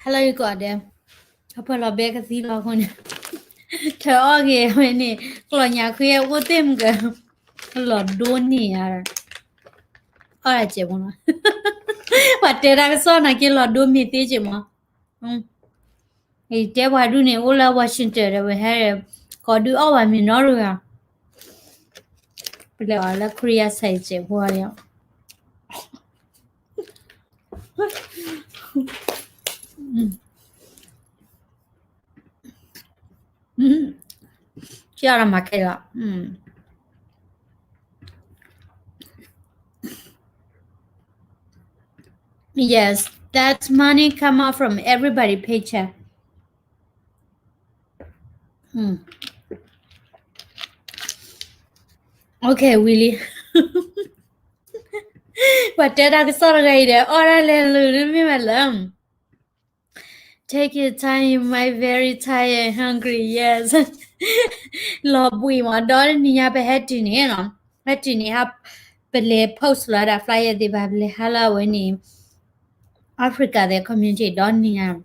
ဟါလၢအဂ့ၤကိးဂၤဒဲး, အပှၤလီၤဘဲကသံလီၤအဃိန့ၣ်, ထၢအီၣ်ဂ့ၤဝဲန့ၣ်, ကျီၢ်ညါဃ့အိၣ်သ့ၣ်မုၢ်က, လီၤဒိန့ၢ်ဧါ, အီၣ်ဒၣ်စဲးဖိနီၤ, ပှၤတဲတၢ်ကစီၣ်နာ်က့လီၤဒိမ့ၢ်သ့စဲးမး, တဲပှၤဒုးန့ၣ် အိၣ်လၢ Washington ဒီးဝဲဟဲ, ကိးဒုးအီၣ်ပှၤမ့ၤနီတဂၤ, ပလဲၤအီၤလၢ Korea စဲးဖိလီၤ. ကၢ်လီၤမၤခဲလီၤ. Yes, that money come out from everybody paycheck. Okay, Willie. ပှၤတဲတၢ်ကစီၣ်တဂၤအံၤဒီး အီၣ်ဒၣ်လဲၤလၢမ့ၢ်ဝဲလၢ Take your time, you might very tired and hungry, yes. လီၤဘှံးမး ဒီးတနံၤညါပဟဲတုၤန့ၣ်နီၤ, ဟဲတုၤန့ၣ် ပလဲၤ post လီၤဒၣ် flyer သ့ၣ်တဖၣ် ပလဲၤဟးလၢအဝဲန့ၣ် Africa သ့ၣ် community ဒီးနံၤညါ ပ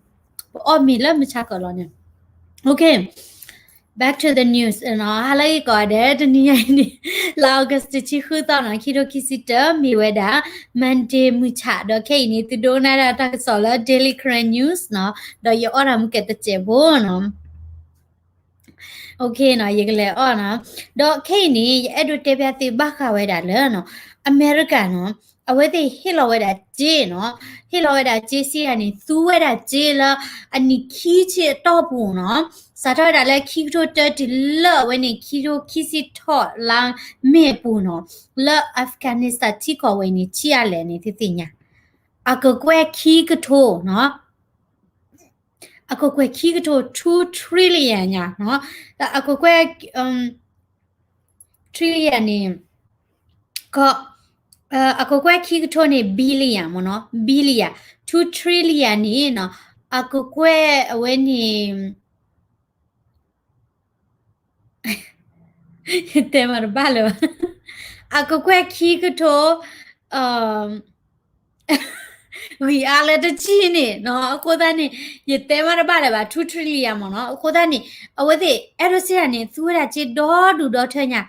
အီၣ်မ့ၤလၢမုၢ်ဆါကီးလီၤန့ၣ်. Okay, back to the news နီၤ, ဟါလၢအဂ့ၤကိးဂၤဒဲး, တနံၤညါအံၤန့ၣ် လါ August တဆံဃုသီနီၤ, ခံထိခံဆံတၢ မ့ၢ်ဝဲဒၣ် Monday မုၢ်ဆါ ဒီးခဲအံၤန့ၣ် သုဒိကနၣ်ဒၣ်တၢ်ကစီၣ်လၢ Daily Karen News နီၤ, ဒီးယအီၣ်တၢ်မုၢ်ကဲတစဲးဖိနီၤ. Okay နီၤ, ယကလဲၤအီၣ်နီၤ. ဒီးခဲအံၤန့ၣ် ယအဲၣ်ဒိးတဲဖျါသုဘၣ်ဃးဝဲဒၣ်လၢနီၤ, အမဲရကၤနီၤ, အဝဲသ့ၣ်ဟ့ၣ်လီၤဝဲဒၣ်စ့နီၤ, ဟ့ၣ်လီၤဝဲဒၣ်စ့စံးယၤန့ၣ် သူဝဲဒၣ်စ့လၢအနံၣ်ခံဆံအတီၢ်ပူၤနီၤ, စးထီၣ်ဝဲဒၣ်လၢခံကထိတၢတုၤလၢအဝဲန့ၣ် ခံကထိခံဆံထီၣ်လါမ့ၢ်အပူၤနီၤ, လၢ Afghanistan ထံကီၢ်ဝဲအံၤန့ၣ် ဆံးအါလဲၣ်န့ၣ် သုသ့ၣ်ညါ, အကကွဲၢ်ခံကထိနီၤ အကကွဲၢ်ခံကထိ two trillion ညါနီၤ, အကကွဲၢ် trillion န့ၣ်, ကီး, အကကွဲၢ်ခံကထိန့ၣ် billion မ့ၢ်နီၤ, billion, two trillion န့ၣ်နီၤ, အကကွဲၢ်အဝဲန့ၣ် ယတဲမၤတဘၣ်လၢၤဘၣ်, အကကွဲၢ်ခံကထိ ဂံၢ်အါလၢတဆံန့ၣ်နီၤ, အဃိသတးန့ၣ် ယတဲမၤတဘၣ်လၢၤဘၣ် two trillion မ့ၢ်နီၤ, အဃိသတးန့ၣ် အဝဲသ့ၣ်အဲၣ်ဒိးစ့ၢ်န့ၣ် သူဝဲဒၣ်စ့ဒီဒူၣ်ဒီထၢညါ,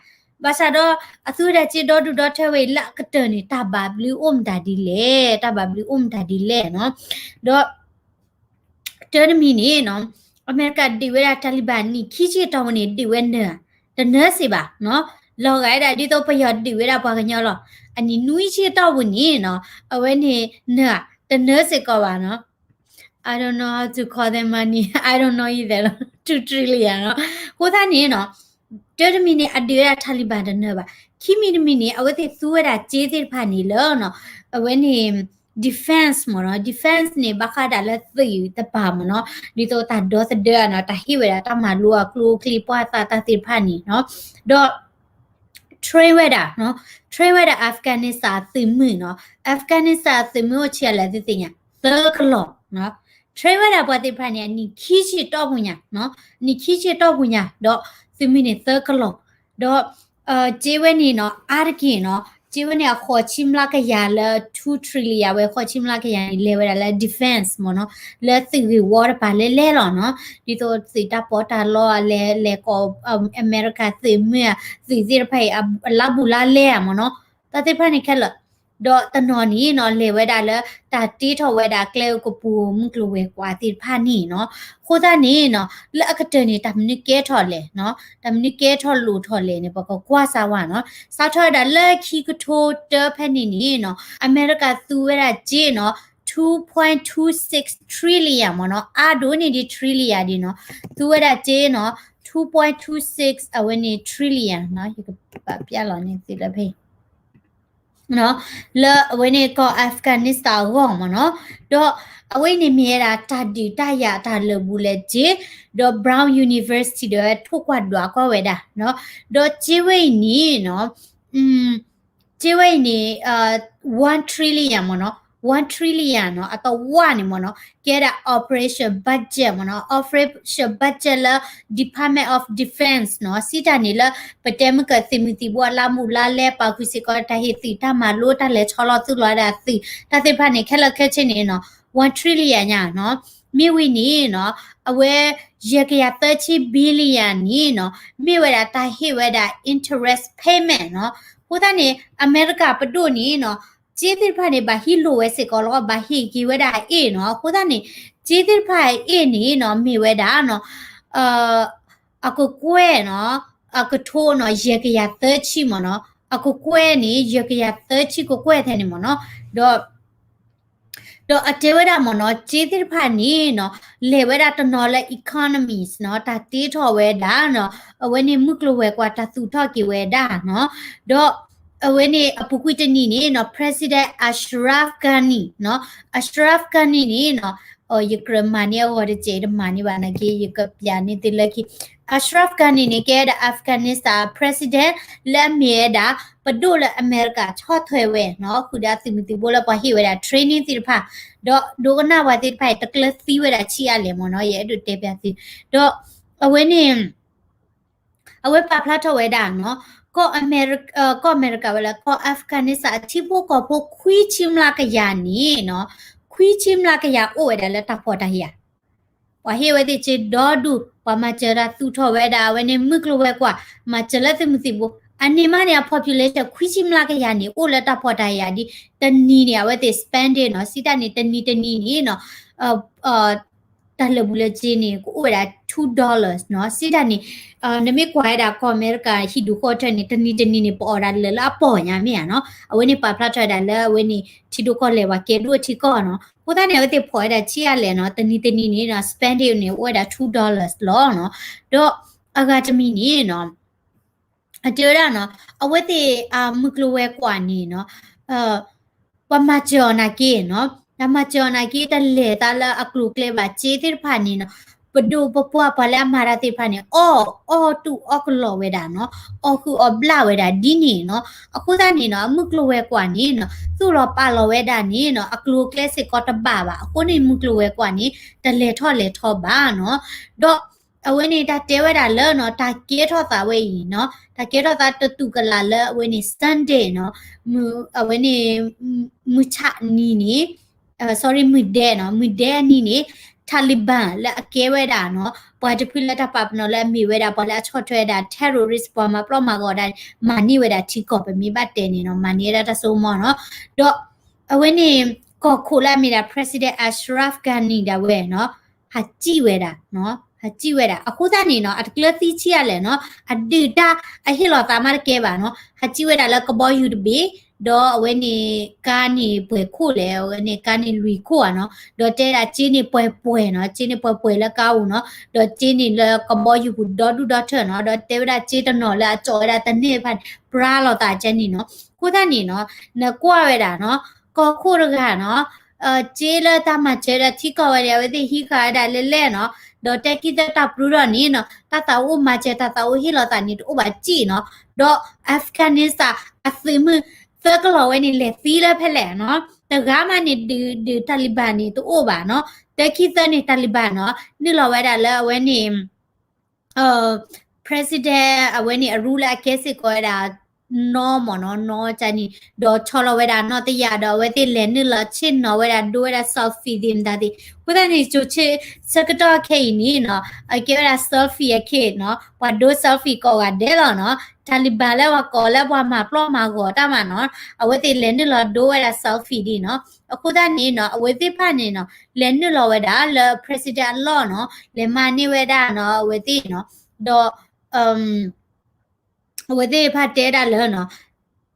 ဘၣ်ဆၣ်ဒီး အသူဝဲဒၣ်စ့ဒီဒူၣ်ဒီထၢဝဲအံၤ လၢအကတၢၢ်န့ၣ် တၢ်ဘၣ်ဘျုးအိၣ်မတၤဒ်လဲၣ်, တၢ်ဘၣ်ဘျုးအိၣ်မတၤဒ်လဲၣ်နီၤ, ဒီး တၢ်တမံၤန့ၣ်နီၤ, အမဲရကၤဒုးဝဲဒၣ် Taliban နံၣ်ခံဆံတီၢ်ပူၤန့ၣ် ဒုးဝဲနၢၤဧါ, တနၢၤစ့ၢ်ဘၣ်နီၤ, လီၤဂာ်ဝဲဒၣ်ဒ်သိးပယီၤဒုးဝဲဒၣ်ပှၤကညီလီၤ, အနံၣ်နွံဆံတီၢ်ပူၤန့ၣ်နီၤ, အဝဲန့ၣ်နၢၤဧါ, တနၢၤစ့ၢ်ကီးဘၣ်နီၤ, I don't know how to call them money, I don't know either, two trillion နီၤ, အဃိသတးန့ၣ်နီၤ, တၢ်တမံၤန့ၣ် အဒုးဝဲဒၣ် Taliban တနၢၤဘၣ်, ခံမံၤတမံၤန့ၣ် အဝဲသ့ၣ်သူဝဲဒၣ်စ့သ့ၣ်တဖၣ်န့ၣ်လၢနီၤ, အဝဲန့ၣ် defense မ့ၢ်နီၤ, defense န့ၣ် ဘၣ်ဃးဒၣ်လၢသုးတပၤမ့ၢ်နီၤ, ဒ်သိးတၢ်ဒီသဒၢနီၤ, တၢ်ဟ့ၣ်ဝဲဒၣ်တၢ်မၤလိအကျိချံ ပှၢ်သးတၢ်သ့ၣ်တဖၣ်န့ၣ်နီၤ, ဒီး train ဝဲဒၣ်နီၤ, train ဝဲဒၣ် Afghanistan အသုးမုၢ်နီၤ, Afghanistan အသုးမုၢ်အိၣ်ဆံးအါလဲၣ်သုသ့ၣ်ညါ, သၢကလီၢ်နီၤ, train ဝဲဒၣ်ပှၤသ့ၣ်တဖၣ်န့ၣ် အနံၣ်ခံဆံတီၢ်ပူၤညါနီၤ, နံၣ်ခံဆံတီၢ်ပူၤညါ, ဒီးသုးမုၢ်န့ၣ်သၢကလီၢ်, ဒီး စ့ဝဲန့ၣ်နီၤ, အါတက့ၢ်နီၤ, စ့ဝဲန့ၣ်အဃိးဆံမျးကယၤလၢ two trillion ဝဲ ဃိးဆံမျးကယၤန့ၣ် လဲၤဝဲဒၣ်လၢ defense မ့ၢ်နီၤ, လၢသုးဂ့ၢ်ဝီတပၤလဲၣ်လဲၣ်လီၤနီၤ, ဒ်သိးသုးတၢ်ပီးတၢ်လီအလဲၤလဲၤကိး အမဲရကၤသုးမုၢ်ဧါ, သုးသ့ၣ်တဖၣ်အံၤ အလါဘူးလါလဲဧါမ့ၢ်နီၤ, တၢ်သ့ၣ်တဖၣ်န့ၣ်ခဲလၢာ်, ဒီးတနီၤန့ၣ်နီၤ လဲၤဝဲဒၣ်လၢ တၢ်တ့ထီၣ်ဝဲဒၣ်ကျဲကပူၤမုၢ်ကျိၤဝဲၤကွာ်သ့ၣ်တဖၣ်န့ၣ်နီၤ, အဃိသတးန့ၣ်နီၤ လၢအကတၢၢ်န့ၣ် တၢ်မနုၤကဲထီၣ်လဲၣ်နီၤ, တၢ်မနုၤကဲထီၣ်လိၣ်ထီၣ်လဲၣ်န့ၣ် ပကကွၢ်စၢ်ဝဲနီၤ, စးထီၣ်ဝဲဒၣ်လၢခံကထိတၢဖဲန့ၣ်န့ၣ်နီၤ အမဲရကၤသူဝဲဒၣ်စ့နီၤ two point two six trillion မ့ၢ်နီၤ, အါဒိၣ်န့ၢ်ဒံး trillion ဒံးနီၤ, သူဝဲဒၣ်စ့နီၤ two point two six အဝဲန့ၣ် trillion နီၤ, ယကပာ်ပျီလီၤန့ၢ်သုလၢဖဲ လၢအဝဲန့ၣ်ကီၢ် Afghanistan အဂီၢ်မ့ၢ်နီၤ, ဒီးအဝဲအံၤန့ၣ်မ့ၢ်ဝဲဒၣ်တၢ်ဒုးတၢ်ယၤတၢ်လၢာ်ဘူးလဲၤစ့, ဒီး Brown University ဒီးဝဲထိၣ်ကွၢ်ဒွးကွၢ်ဝဲဒၣ်, ဒီးစ့ဝဲအံၤန့ၣ်နီၤ စ့ဝဲအံၤန့ၣ် one trillion မ့ၢ်နီၤ, one trillion နီၤ အသဝီန့ၣ်မ့ၢ်နီၤ ကဲဒၣ် operation budget မ့ၢ်နီၤ, operation budget လၢ Department of Defense နီၤ, စံးတၢ်န့ၣ်လၢ ပတဲမုၢ်ကၢသုးမုၢ်သံၣ်ဘိအလါဘူးလါလဲ ပာ်ဃုာ်စ့ၢ်ကီးတၢ်ဟ့ၣ်သုး တၢ်မၤလိ တၢ်လဲၤဆီလီၤသူၣ်လီၤဝဲဒၣ်သုး တၢ်သ့ၣ်တဖၣ်န့ၣ် ခဲလၢာ်ခဲဆ့န့ၣ်နီၤ one trillion ညါနီၤ, မ့ၢ်ဝံၤန့ၣ်နီၤ အဝဲ ယဲၢ်ကယၤသၢဆံ billion န့ၣ်နီၤ မ့ၢ်ဝဲဒၣ်တၢ်ဟ့ၣ်ဝဲဒၣ် interest payment နီၤ. အဃိသတးန့ၣ် အမဲရကၤပဒိၣ်န့ၣ်နီၤ စ့သ့ၣ်တဖၣ်န့ၣ် ဘၣ်ဟံးလိာ်ဝဲစ့ၢ်ကီးလီၤ ဘၣ်ဟ့ၣ်က့ၤဝဲဒၣ်အအ့ၣ်နီၤ. အဃိသတးန့ၣ် စ့သ့ၣ်တဖၣ်အအ့ၣ်န့ၣ်နီၤ မ့ၢ်ဝဲဒၣ်နီၤ အကကွဲၢ်နီၤ အကထိနီၤ ယဲၢ်ကယၤသၢဆံမ့ၢ်နီၤ အကကွဲၢ်န့ၣ် ယဲၢ်ကယၤသၢဆံကကွဲၢ်ထဲန့ၣ်မ့ၢ်နီၤ ဒီး ဒီးအတဲဝဲဒၣ်မ့ၢ်နီၤ စ့သ့ၣ်တဖၣ်န့ၣ်နီၤ လဲၤဝဲဒၣ်တနီၤလၢ economies နီၤ တၢ်တ့ထီၣ်ဝဲဒၣ်နီၤ အဝဲန့ၣ်မုၢ်ကျိၤဝဲၤကွာ်တၢ်သူၣ်ထီၣ်က့ၤဝဲဒၣ်နီၤ ဒီး အဝဲန့ၣ်အပူၤကွံာ်တနံၤန့ၣ်နီၤ President Ashraf Ghani နီၤ Ashraf Ghani န့ၣ်နီၤ ယကြၢးမၤန့ၢ်အဂီၢ်တစဲးတမၤန့ၢ်ဘၣ်နာ်က့ ယကပျးန့ၢ်သုလၢခံ Ashraf Ghani န့ၣ် ကဲဝဲဒၣ် Afghanistan president လၢအမ့ၢ်ဝဲဒၣ် ပဒိၣ်လၢအမဲရကၤဆီၣ်ထွဲဝဲနီၤ ဃုာ်ဒီးအသုးမုၢ်သံၣ်ဘိလၢပှၤဟ့ၣ်ဝဲဒၣ် training သ့ၣ်တဖၣ် ဒီးဒိကနၣ်ပှၤသ့ၣ်တဖၣ်အံၤ တကျၢၤသံဝဲဒၣ်ဆံးအါလဲၣ်မ့ၢ်နီၤ ယအဲၣ်ဒိးတဲပျးသု ဒီးအဝဲန့ၣ် အဝဲပာ်ဖျါထီၣ်ဝဲဒၣ်နီၤ ကီၢ်အမဲရကၤဝဲလၢ ကီၢ် Afghanistan အထံဖိကီၢ်ဖိခွံဆံမျးကယၤန့ၣ်နီၤ ခွံဆံမျးကယၤအိၣ်ဝဲဒၣ်လၢတၢ်ဖှီၣ်တၢ်ယာ် ပှၤဟ့ၣ်ဝဲသ့ၣ်စ့ဒီဒူၣ် ပှၤမၤစၢၤတၢ်သူၣ်ထီၣ်ဝဲဒၣ် အဝဲန့ၣ်မုၢ်ကျိၤဝဲၤကွာ် မၤစၢၤလၢသုးမုၢ်သံၣ်ဘိ အန့ၣ်မးန့ၣ် အ population ခွံဆံမျးကယၤန့ၣ် အိၣ်လၢတၢ်ဖှီၣ်တၢ်ယာ်ဒ် တနံၤန့ၣ် အဝဲသ့ၣ် spend it နီၤ စံးတၢ်န့ၣ် တနံၤတနံၤန့ၣ်နီၤ တၢ်လၢာ်ဘူၣ်လၢာ်စ့န့ၣ် ကအိၣ်ဝဲဒၣ် two dollars နီၤ စံးတၢ်န့ၣ် နမ့ၢ်ကွၢ်ဝဲဒၣ်ကီၢ်အမဲရကၤဟံၣ်ဒူၣ်ဃီထၢၣ်န့ၣ် တနံၤတနံၤန့ၣ် ပအီၣ်ဒၣ်လၢာ်လၢအပီၢ်ညါမ့ၢ်ဧါနီၤ အဝဲန့ၣ်ပာ်ဖျါထီၣ်ဝဲဒၣ်လၢအဝဲန့ၣ် ထံဒိၣ်ကီၢ်လဲၢ်ပှၤကဲဒိၣ်ထံကီၢ်နီၤ အဃိသတးန့ၣ် အဝဲသ့ၣ်ဖှီၣ်ဝဲဒၣ်ဆံးအါလဲၣ်နီၤ တနံၤတနံၤန့ၣ်နီၤ spend it န့ၣ် အိၣ်ဝဲဒၣ် two dollars လီၤနီၤ ဒီးအဂၤတမံၤန့ၣ်နီၤ အတဲဝဲဒၣ်နီၤ အဝဲသ့ၣ် မုၢ်ကျိၤဝဲၤကွာ်န့ၣ်နီၤ ပှၤမၤစၢၤအီၤနာ်က့နီၤ တၢ်မၤစၢၤအီၤနာ်က့ တလဲၤသးလၢအကျိၤအကျဲဘၣ် စ့သ့ၣ်တဖၣ်န့ၣ်နီၤ ပဒိၣ်ပပှၢ်ပှၤလၢအမၤတၢ်သ့ၣ်တဖၣ်န့ၣ် အီၣ် အီၣ်တူၢ်အီၣ်ကလီၤဝဲဒၣ်နီၤ အီၣ်ဃုာ်အီၣ်ဘျၣ်ဝဲဒၣ်ဒ်န့ၣ်နီၤ အဃိသတးန့ၣ်နီၤ အမုၢ်ကျိၤဝဲၤကွာ်န့ၣ်နီၤ သူၣ်လီၤပာ်လီၤဝဲဒၣ်န့ၣ်နီၤ အကျိၤအကျဲစ့ၢ်ကီးတဘၣ်ဘၣ် အဃိန့ၣ်မုၢ်ကျိၤဝဲၤကွာ်န့ၣ် တလဲၤထီၣ်လဲၤထီဘၣ်နီၤ ဒီး အဝဲန့ၣ်တၢ်တဲဝဲဒၣ်လၢနီၤ တၢ်ကဲထီၣ်သးဝဲအံၤနီၤ တၢ်ကဲထီၣ်သးတတူၢ်ကလာ်လၢအဝဲန့ၣ် Sunday နီၤ အဝဲန့ၣ် မုၢ်ဆါနံၤန့ၣ် sorry မုၢ်ဒဲနီၤ မုၢ်ဒဲအနံၤန့ၣ် Taliban လၢအကဲဝဲဒၣ်နီၤ ပှၤတဖုလၢတၢ်ပာ်ပနီၣ်လၢအမ့ၢ်ဝဲဒၣ် ပှၤလၢအဆီၣ်ထွဲဝဲဒၣ် terrorist ပှၤမၤပျီမၤဂီၤဒၣ် မၤန့ၢ်ဝဲဒၣ်ထံကီၢ် ပမ့ၢ်ဘၣ်တဲန့ၣ်နီၤ မၤန့ၢ်ဝဲဒၣ်တၢ်စိကမီၤနီၤ ဒီး အဝဲန့ၣ် ကီၢ်ခိၣ်လၢအမ့ၢ်ဒၣ် President Ashraf Ghani ဒၣ်ဝဲနီၤ ဟးစံၣ်ဝဲဒၣ် ဟးစံၣ်ဝဲဒၣ် အဃိသတးန့ၣ်နီၤ အတကျၢၤသံဆံးအါလဲၣ်နီၤ အဒုၣ်တၢ်အဟ့ၣ်လီၤသးမးတကဲဘၣ်နီၤ ဟးစံၣ်ဝဲဒၣ်လၢကဘီယူၤတဘ့ၣ် ဒီးအဝဲန့ၣ် ကါန့ၣ်ပှဲၤခိၣ်လဲၣ် အဝဲန့ၣ်ကါန့ၣ်လွံၢ်ခိၣ်ဧါနီၤ ဒီးတဲဝဲဒၣ်စ့န့ၣ်ပှဲၤပှဲၤနီၤ စ့န့ၣ်ပှဲၤပှဲၤလၢကါအိၣ်နီၤ ဒီးစ့န့ၣ်လၢကဘီယူၤပူၤဒီဒူၣ်ဒီထၢၣ်နီၤ ဒီးတဲဝဲဒၣ်စ့တနီၤလၢအကၠီၣ်ဝဲဒၣ်တန့ၢ်တဖၣ်န့ၣ် ပြါလီၤသးကဲန့ၣ်နီၤ အဃိသတးန့ၣ်နီၤ နကွၢ်ဝဲဒၣ်နီၤ ကီၢ်ခိၣ်တဂၤနီၤ စ့လၢတၢ်မၤစၢၤဒၣ်ထံကီၢ်ဝဲန့ၣ် အဝဲသ့ၣ်ဟံးဃာ်ဝဲဒၣ်လဲၣ်လဲၣ်နီၤ ဒီးတဲခံသၢတၢ်ပြူထီၣ်န့ၣ်နီၤ တၢ်သးအိၣ်မၤစၢၤတၢ်သးအိၣ်ဟ့ၣ်လီၤသးန့ၣ် တအိၣ်ဘၣ်စ့ၢ်နီၤ ဒီး Afghanistan အသုးမုၢ်သၢကလီၤဝဲန့ၣ် လဲၤသံလၢဖဲလဲၣ်နီၤ တဂၤမးန့ၣ် ဒုး ဒုး Taliban န့ၣ် တအိၣ်ဘၣ်နီၤ တဲခံသၢန့ၣ် Taliban နီၤ နုာ်လီၤဝဲဒၣ်လၢအဝဲန့ၣ် President အဝဲန့ၣ် အရူလၢအကဲစ့ၢ်ကီးဝဲဒၣ် နီမ့ၢ်နီၤ နီကန့ၣ် ဒီးဆီလီၤဝဲဒၣ်နီၢ်တယၢ်ဒီး အဝဲသ့ၣ်လဲၤနုာ်လီၤဆ့ၣ်နီၤဝဲဒၣ်ဒိဝဲဒၣ် selfie သ့ၣ်မတၤသ့ၣ် အဃိသတးန့ၣ် ကၠိဆ့ဆၢကတီၢ်ခဲအံၤန့ၣ်နီၤ အကဲဝဲဒၣ် selfie အခဲနီၤ ပှၤဒိ selfie ကိးဂၤဒဲးလီၤနီၤ Taliban လၢပှၤကိးလၢပှၤမၤပျီမၤဂီၤတၢ်မးနီၤ အဝဲသ့ၣ်လဲၤနုာ်လီၤဒိဝဲဒၣ် selfie ဒ်နီၤ အဃိသတးန့ၣ်နီၤ အဝဲသ့ၣ်တဖၣ်န့ၣ်နီၤ လဲၤနုာ်လီၤဝဲဒၣ်လၢ president အလီၢ်နီၤ လဲၤမၤန့ၢ်ဝဲဒၣ်နီၤ အဝဲသ့ၣ်နီၤ ဒီး အဝဲသ့ၣ်တဖၣ်တဲဒၣ်လၢနီၤ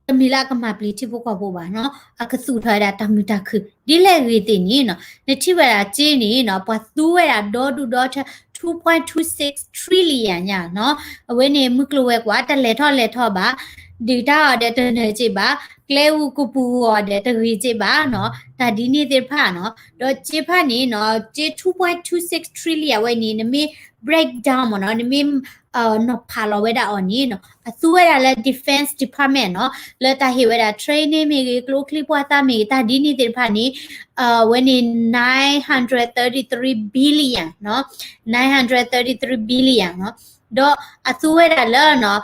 တမ့ၢ်လၢအကမၤပျံၤထံဖိကီၢ်ဖိဘၣ်နီၤ အကသူၣ်ထီၣ်ဝဲဒၣ်တၢ်မုာ်တၢ်ခုၣ် ဒ်လဲၣ်ဂ့ၤသ့ၣ်န့ၣ်နီၤ နထံၣ်ဝဲဒၣ်စ့န့ၣ်နီၤ ပှၤသူဝဲဒၣ်ဒီဒူၣ်ဒီထၢ two point two six trillion ညါနီၤ အဝဲန့ၣ် မုၢ်ကျိၤဝဲၤကွာ် တလဲၤထီၣ်လဲၤထီဘၣ် ဒုးတၢ်အီၤဒီးတနၢၤစ့ဘၣ် ကျဲအူကပူၤအီၤဒီးတဂ့ၤစ့ဘၣ်နီၤ တၢ်ဒ်န့ၣ်သ့ၣ်တဖၣ်နီၤ ဒီးစ့ဖၣ်န့ၣ်နီၤ စ့ two point two six trillion ဝဲန့ၣ် နမ့ၢ် break down မ့ၢ်နီၤ နမ့ၢ် နီၤဖးလီၤဝဲဒၣ်အီၤန့ၣ်နီၤ အသူဝဲဒၣ်လၢ Defense Department နီၤ လၢတၢ်ဟ့ၣ်ဝဲဒၣ် training မ့ၢ်ဂ့ၤ ကျိချံပှၢ်သၣ်မ့ၢ်ဂ့ၤ တၢ်ဒ်န့ၣ်သ့ၣ်တဖၣ်န့ၣ် အဝဲန့ၣ် nine hundred thirty-three billion နီၤ nine hundred thirty-three billion နီၤ ဒီးအသူဝဲဒၣ်လၢနီၤ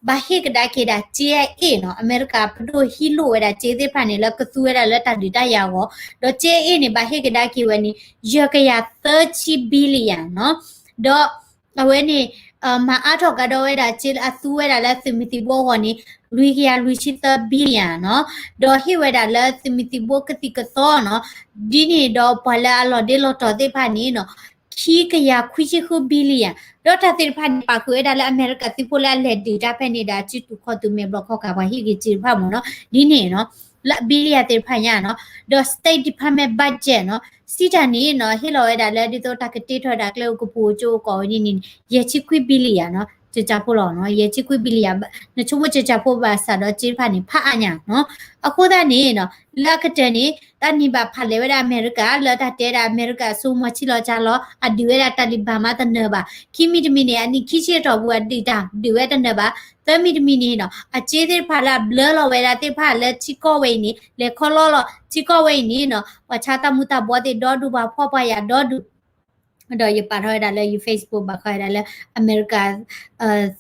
ဘၣ်ဟ့ၣ်ကဒါက့ၤဒၣ် ကၠ့အအ့ၣ်နီၤ အမဲရကၤပဒိၣ်ဟံးလိၢ်ဝဲဒၣ်ကၠ့သ့ၣ်တဖၣ်န့ၣ် လၢကသူဝဲဒၣ်လၢတၢ်ဒုးတၢ်ယၤအဂီၢ် ဒီးကၠ့အအ့ၣ်န့ၣ် ဘၣ်ဟ့ၣ်ကဒါက့ၤဝဲန့ၣ် ယဲၢ်ကယၤသၢဆံ billion နီၤ ဒီး အဝဲန့ၣ် မၤအါထီၣ်ကဒီးဝဲဒၣ်ကၠ့လၢအသူဝဲဒၣ်လၢသုးမုၢ်သံၣ်ဘိအဂီၢ်န့ၣ် လွံၢ်ကယၤလွံၢ်ဆံသၢ billion နီၤ ဒီးဟ့ၣ်ဝဲဒၣ်လၢသုးမုၢ်သံၣ်ဘိကသံၣ်ကသီနီၤ ဒ်န့ၣ်ဒီးပှၤလၢအလီၤဒ့လီၤတီၤသ့ၣ်တဖၣ်န့ၣ်နီၤ ခံကယၤခွံဆံဃု billion ဒီးတၢ်သ့ၣ်တဖၣ်န့ၣ် ပာ်ဃုာ်ဝဲဒၣ်လၢအမဲရကၤသုးဖိလၢအလဲၤဒုးတၢ်ဖဲန့ၣ်ဒီး အစုတူာ်ခီၣ်တူာ်မဲာ်ဘျီၣ်ခီၣ်ကး ပှၤဟ့ၣ်က့ၤကၠ့တဖၣ်မ့ၢ်နီၤ ဒ်န့ၣ်နီၤ လၢ billion သ့ၣ်တဖၣ်ညါနီၤ ဒီး State Department budget နီၤ စံးတၢ်န့ၣ်နီၤ ဟ့ၣ်လီၤဝဲဒၣ်လၢဒ်သိးတၢ်ကတ့ထီၣ်ဝဲဒၣ်ကျဲအိၣ်ကပူၤကၠိအိၣ်ကီးဝဲန့ၣ်န့ၣ် ယဲၢ်ဆံခွံ billion နီၤ ကၠၢကၠၢဖိလီၤနီၤ ယဲၢ်ဆံခွံ billion နဆိကမိၣ်ကၠၢကၠၢဖိဘၣ်ဆၣ်ဒီးကၠ့တဖၣ်န့ၣ် ဖးအါညါနီၤ အဃိသတးန့ၣ်နီၤ လၢအကတၢၢ်န့ၣ် တၢ်န့ၢ်ဘၣ်ဖးလဲၢ်ဝဲဒၣ်အမဲရကၤ လၢတၢ်တဲဒၣ်အမဲရကၤအစိကမီၤဆံးလီၤစှၤလီၤ အဒုးဝဲဒၣ်တၢ်လံၤဘၣ်မးတနၢၤဘၣ် ခံမံၤတမံၤန့ၣ် အနံၣ်ခံဆံအတီၢ်ပူၤအဒုးတၢ်ဒုးဝဲတနၢၤဘၣ် သၢမံၤတမံၤန့ၣ်နီၤ အကၠ့သ့ၣ်တဖၣ်လၢအဘျၢလီၤဝဲဒၣ်သ့ၣ်တဖၣ်လၢထံကီၢ်ဝဲအံၤန့ၣ် လဲၤခီလီလီၤ ထံကီၢ်ဝဲအံၤန့ၣ်နီၤ ပှၤဆါတၢ်မူၤတၢ်ဘှီသ့ၣ်ဒီဒူၣ် ပှၤဖှီၣ်ပှၤယာ်ဒီဒူၣ် ဒီးယပာ်ထီၣ်ဝဲဒၣ်လၢယ Facebook ဘၣ်ဃးဝဲဒၣ်လၢ အမဲရကၤ